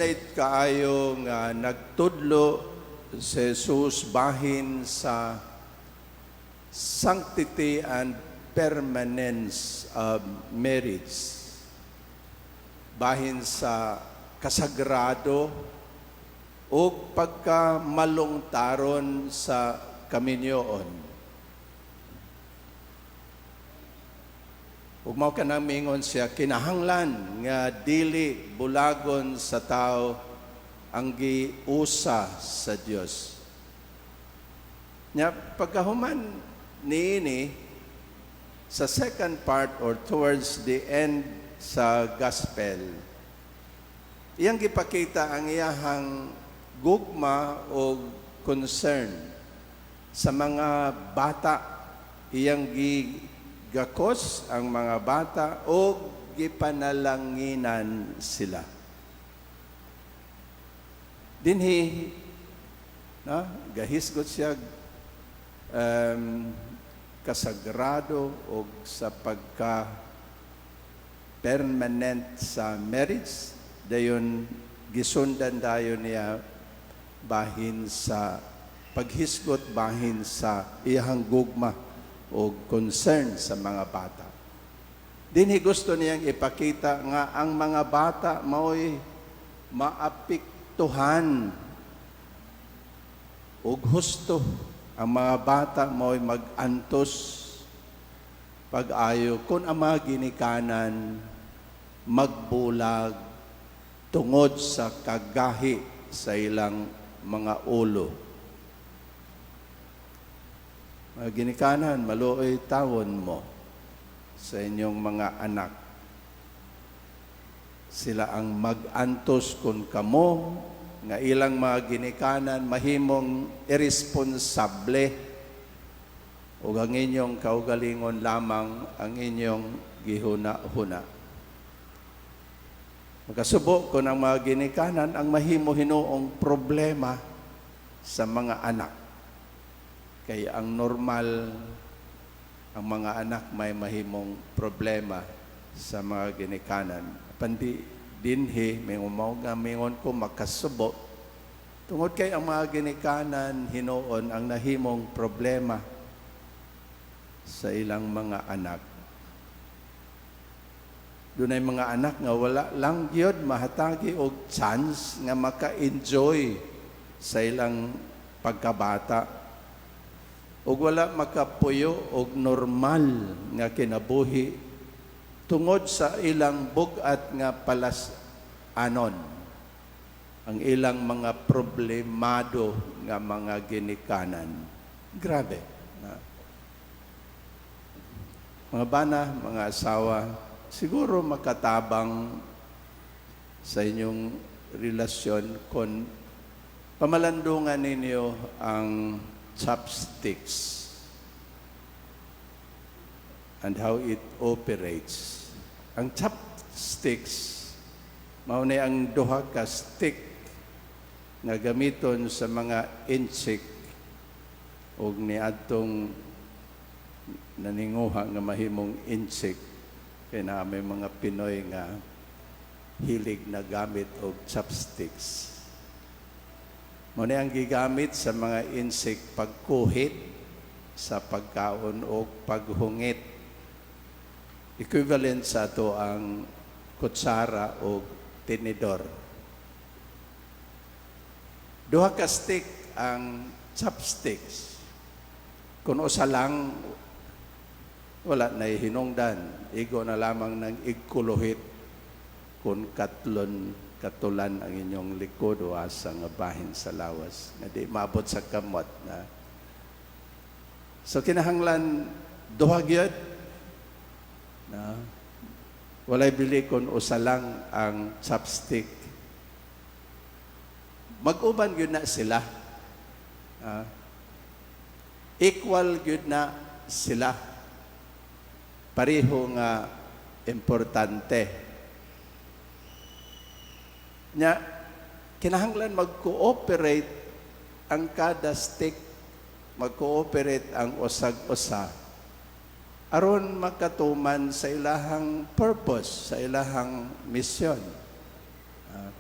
Late kaayo nga nagtudlo si Jesus bahin sa sanctity and permanence of marriage. Bahin sa kasagrado ug pagkamalungtaron sa kaminyoon. Ug mao kanang mingon siya, kinahanglan nga dili bulagon sa tao ang giusa sa Dios. Nya pagkahuman niini, sa second part or towards the end sa gospel, iyang gipakita ang iyahang gugma o concern sa mga bata. Iyang gigakos ang mga bata o gipanalanginan sila. Dinhi na gahisgot siya kasagrado o sa pagka permanent sa marriage, dayon gisundan dayon niya bahin sa paghisgot bahin sa iyahang gugma o concern sa mga bata. Dinhi gusto niyang ipakita nga ang mga bata mao'y maapektuhan ug husto ang mga bata mao'y mag-antos pag-ayo kung ang mga ginikanan magbulag tungod sa kagahi sa ilang mga ulo. Mga ginikanan, maluoy tawon mo sa inyong mga anak. Sila ang mag-antos kung kamo nga ilang mga ginikanan mahimong irresponsable ug ang inyong kaugalingon lamang ang inyong gihuna-huna. Makasubo kung ang mga ginikanan ang mahimo hinuong problema sa mga anak. Kay ang normal, ang mga anak may mahimong problema sa mga ginikanan. Pandi dinhi, may umaw nga mingon ko makasubo. Tungod kay ang mga ginikanan hinuon ang nahimong problema sa ilang mga anak. Dunay mga anak nga wala lang gyud mahatagi og chance nga maka-enjoy sa ilang pagkabata ug wala makapuyo og normal nga kinabuhi tungod sa ilang bug-at nga palas-anon, ang ilang mga problemado nga mga ginikanan. Grabe na. Mga bana, mga asawa, siguro makatabang sa inyong relasyon kung pamalandungan ninyo ang chopsticks and how it operates. Ang chopsticks, mao ni ang duha ka stick nga gamiton sa mga insect og niadtong naninguha nga mahimong insect, kay naa may mga Pinoy nga hilig na gamit og chopsticks. Mao ni ang gigamit sa mga insect pagkuhit sa pagkaon o paghungit. Equivalent sa ato ang kutsara o tinidor. Duha ka stick ang chopsticks. Kung usa lang, wala na hinungdan. Igo na lamang ng igkuluhit kung katlon katulan ang inyong likod o asa nga bahin sa lawas nga di maabot sa kamot na. So kinahanglan duha gyud na. Walay bili kon usa lang ang chopstick. Mag-uban gyud na sila. Ah, equal gyud na sila, pareho nga importante. Nya kinahanglan mag-cooperate ang kada stick, mag-cooperate ang usag-usa aron makatuman sa ilahang purpose, sa ilahang misyon. Ah.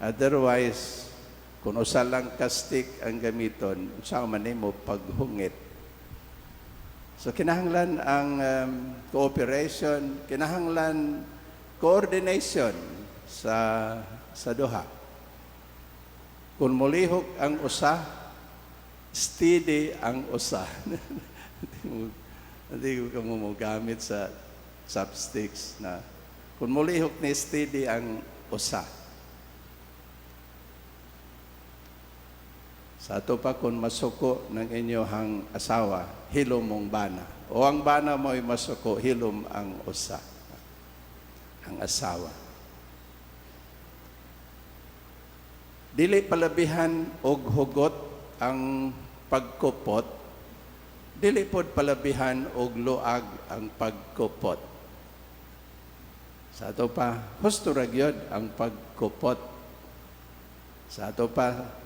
Otherwise, kung usa lang ka stick ang gamiton, unsa man nimo paghungit? So kinahanglan ang cooperation, kinahanglan coordination sa duha. Kung mulihok ang usa, steady ang usa. Hindi ko kamo mo gamit sa chopsticks na kung mulihok ni, steady ang usa. Sa ato pa, kung masuko ng inyong asawa, hilom mong bana. O ang bana mo ay masuko, hilom ang usa. Ang asawa. Dili palabihan og hugot ang pagkupot, dili pod palabihan og luag ang pagkupot. Sa ato pa, husto ra gyud ang pagkupot. Sa ato pa,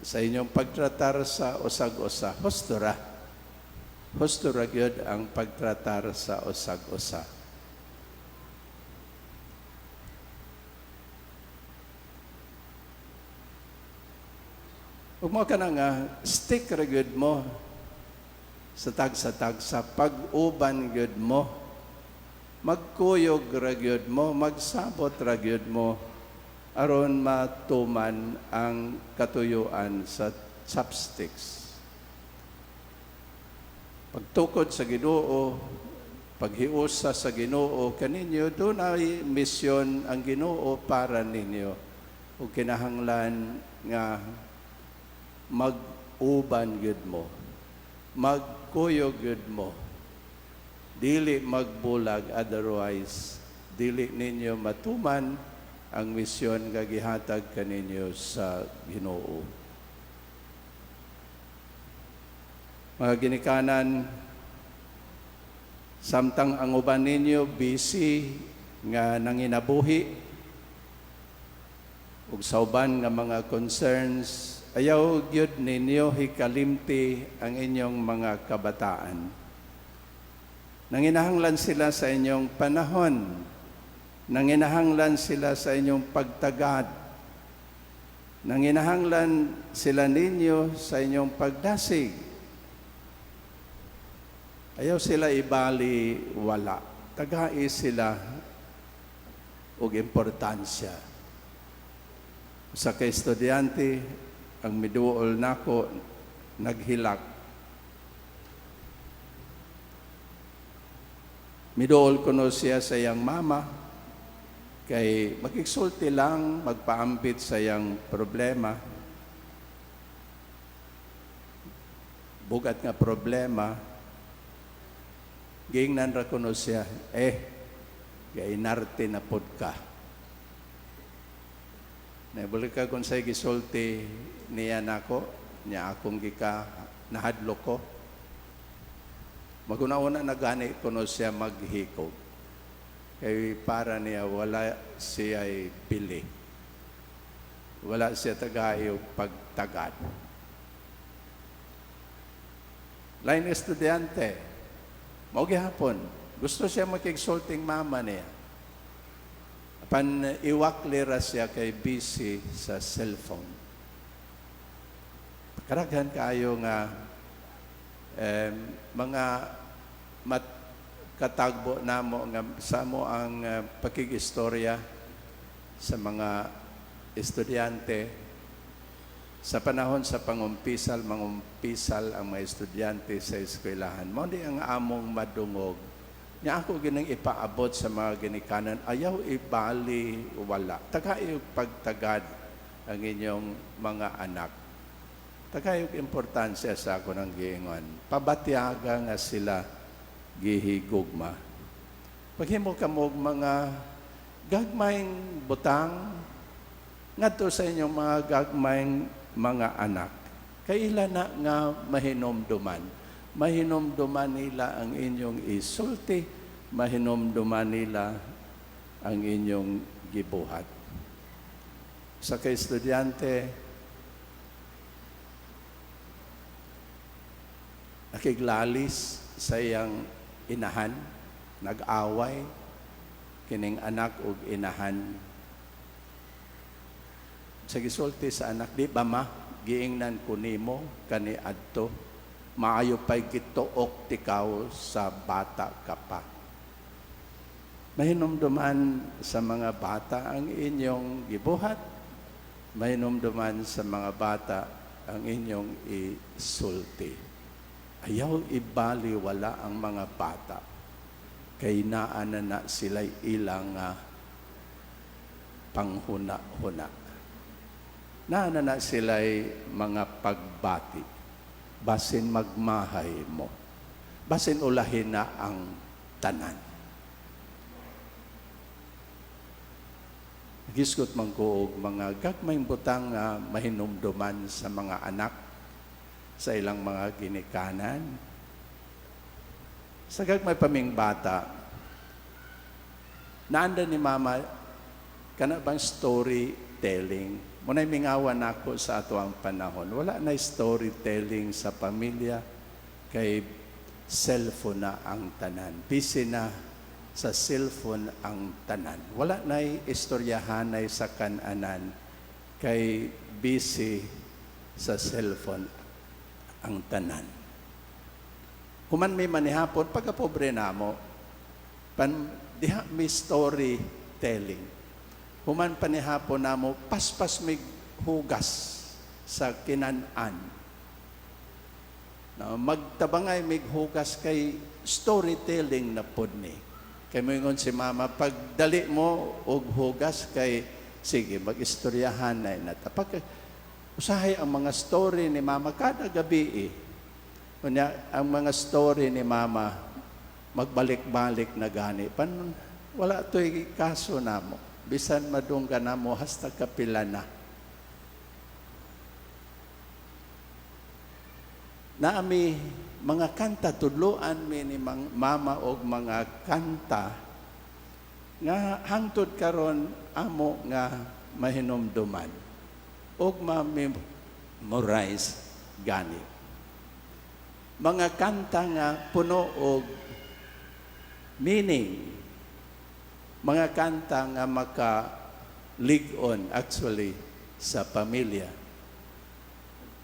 sa inyong pagtratar sa usag-usa, husto ra. Husto ra gyud ang pagtratar sa usag-usa. Ug mo ka na nga, stick ra gyud mo sa tagsa-tagsa, pag-uban gyud mo, magkuyog ra gyud mo, magsabot ra gyud mo, aron matuman ang katuyuan sa chopsticks. Pagtukod sa Ginoo, paghiusa sa Ginoo kaninyo, dunay misyon ang Ginoo para ninyo. Ug kinahanglan nga mag-uban gyud mo, magkuyog gyud mo, dili magbulag, otherwise dili ninyo matuman ang misyon nga gihatag kaninyo sa Ginoo. Mga ginikanan, samtang ang uban ninyo busy nga nanginabuhi ug sa uban nga mga concerns, ayaw gyud ninyo hikalimti ang inyong mga kabataan. Nanginahanglan sila sa inyong panahon. Nanginahanglan sila sa inyong pagtagad. Nanginahanglan sila ninyo sa inyong pagdasig. Ayaw sila ibali wala. Tagai sila og importansya. Sa kay estudyante, ang miduol nako, naghilak. Miduol kuno siya sa iyang mama, kay magigsulti lang, magpaambit sa iyang problema. Bugat nga problema, giingnan ra kuno siya, gainarte na pod ka. Nabalik ka kung sa'y gisulti niya nako, niya akong gika, nahadlok ko. Maguna-una na gani kuno siya maghikog. Kay para niya wala siya'y pili. Wala siya tagay og pagtagad. Lain estudyante, mao gihapon, gusto siya makigsulting mama niya. Apan iwakli ra siya kay busy sa cellphone. Karaghan kaayo nga mga katagbo namo nga sa mo ang pakigistorya sa mga estudyante sa panahon sa pangumpisal, mangumpisal ang mga estudyante sa eskwelahan. Mao di ang among madungog. Nya ako gining ipaabot sa mga ginikanan, ayaw ibali wala. Tagay pagtagad ang inyong mga anak. Tagay importansya sa ako ng giingon. Pabatyaga nga sila gihigugma. Paghimo kamo og mga gagmayng butang ngadto sa inyong mga gagmayng mga anak. Kaila na nga mahinomduman. Mahinomduman nila ang inyong isulti, mahinomduman nila ang inyong gibuhat. Sa kay estudyante, nakiglalis sa iyang inahan, nag-away, kining anak ug inahan. Sa gisulti sa anak, "Di ba, Ma, giingnan ko nimo kani adto, maayo pa'y gituok tikaw sa bata ka pa." Mahinumduman sa mga bata ang inyong gibuhat, mahinumduman sa mga bata ang inyong isulti. Ayaw ibaliwala ang mga bata kay naa na na sila'y ilang panghuna-huna. Naa na na sila'y mga pagbati. Basin magmahay mo. Basin ulahin na ang tanan. Gisgot man ko og mga gagmayng butang nga mahinumduman sa mga anak sa ilang mga ginikanan. Sa gagmay pa ming bata, naanda ni Mama kana bang storytelling. Muna'y mingawan nako sa ato ang panahon. Wala na storytelling sa pamilya kay cellphone na ang tanan. Busy na sa cellphone ang tanan. Wala na'y istoryahanay sa kananan kay busy sa cellphone ang tanan. Human may manihapon, pagkapobre namo, pan, diha may storytelling. Human panihapon namo, paspas may hugas sa kinan-an. No, magtabangay mig hugas kay storytelling na pod ni. Kay moingon si Mama, pagdali mo og hugas kay sige, mag-istoryahan na na. Pag, usahay ang mga story ni Mama kada gabi eh. Unya, ang mga story ni Mama, magbalik-balik na gani. Pan, wala to'y kaso namo. Bisan madungga namo hasta kapila na. Naami mga kanta, tudloan mi ni Mama og mga kanta nga hangtod karon amo nga mahinumduman og ma-memorize gani. Mga kanta nga puno og meaning. Mga kanta nga maka-lig-on actually sa pamilya.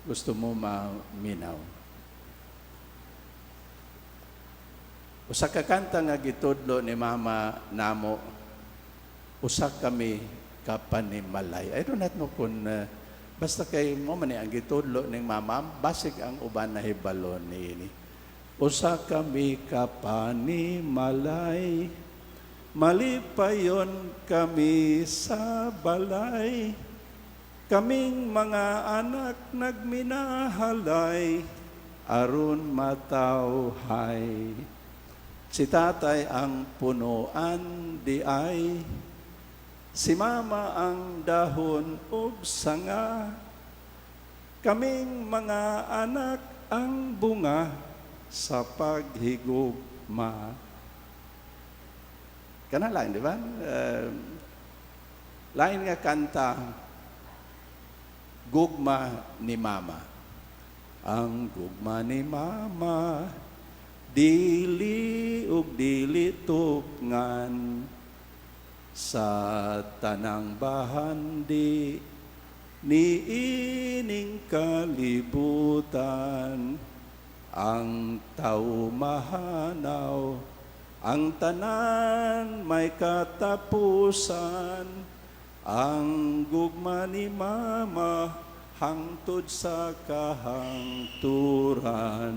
Gusto mo maminaw. Usa ka kanta nga gitudlo ni Mama namo, usa kami ka panimalay. I do not know kung basta kay mo man ang gitudlo ning Mama, basig ang uban nahibalo niini. Usa kami ka panimalay, malipayon kami sa balay, kaming mga anak nagminahalay, aron matawhay. Si tatay ang punuan di ay, si mama ang dahon ug sanga, kaming mga anak ang bunga sa paghigugma. Kana lang, di ba? Lain nga kanta, Gugma ni Mama. Ang gugma ni Mama, dili ug dili tupngan, sa tanang bahandi niining kalibutan. Ang tao mahanaw, ang tanan may katapusan, ang gugma ni Mama hangtod sa kahangturan.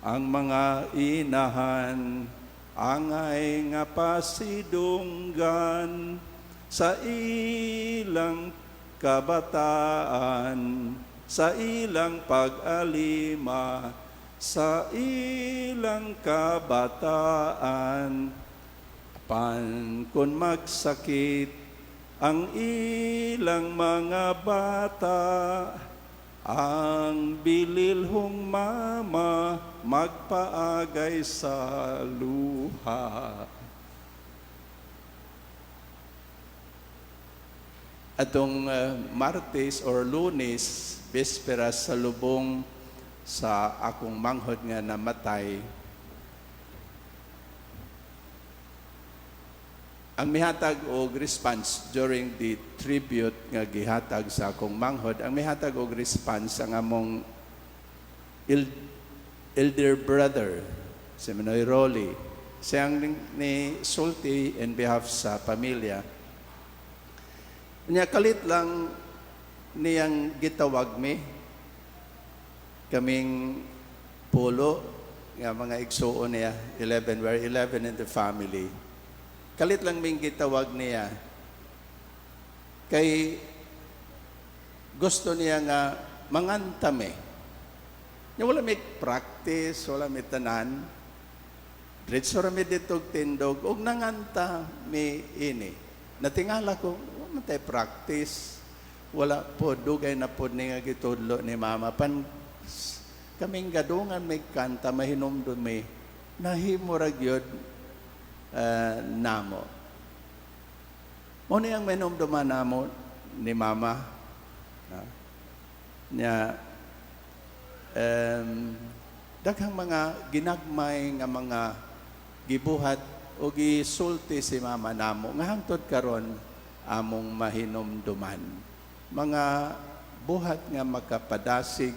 Ang mga inahan, angay nga pasidunggan sa ilang kabataan, sa ilang pag-alima, sa ilang kabataan. Apan kung magsakit ang ilang mga bata, ang bililhong mama magpaagay sa luha. Atong Martes or Lunes, bisperas sa lubong sa akong manghod nga namatay, Ang mihatag og response during the tribute nga gihatag sa akong manghod, ang mihatag og response ang among elder brother, si Manoy Rolly. Siyang ni sulti in behalf sa pamilya. Nya kalit lang niyang gitawag mi, kaming pulo nga mga igsuon niya, 11, we're 11 in the family. Kalit lang ming gitawag niya kay gusto niya nga manganta mi. Nya wala may practice, wala may tanan. Diretso ra mi dito og tindog og nanganta mi ini. Natingala ko, wala man tay practice. Wala po, dugay na po ni nga gitudlo ni Mama. Pan kaming gadungan may kanta, mahinumdum mi, nahimo ra gyud namo. Mao ni ang mahinumduman namo ni Mama. Nya daghang mga ginagmay nga mga gibuhat o gisulti si Mama namo nga hangtod karon among mahinumduman. Mga buhat nga makapadasig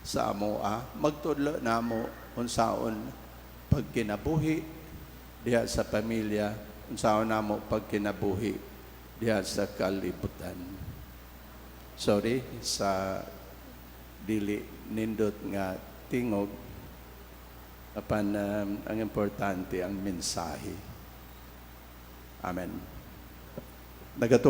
sa amoa, magtudlo namo unsaon pagkinabuhi diha sa pamilya, unsaon namo pagkinabuhi diha sa kalibutan. Sorry sa dili nindot nga tingog, apan ang importante ang mensahe. Amen. Nagatu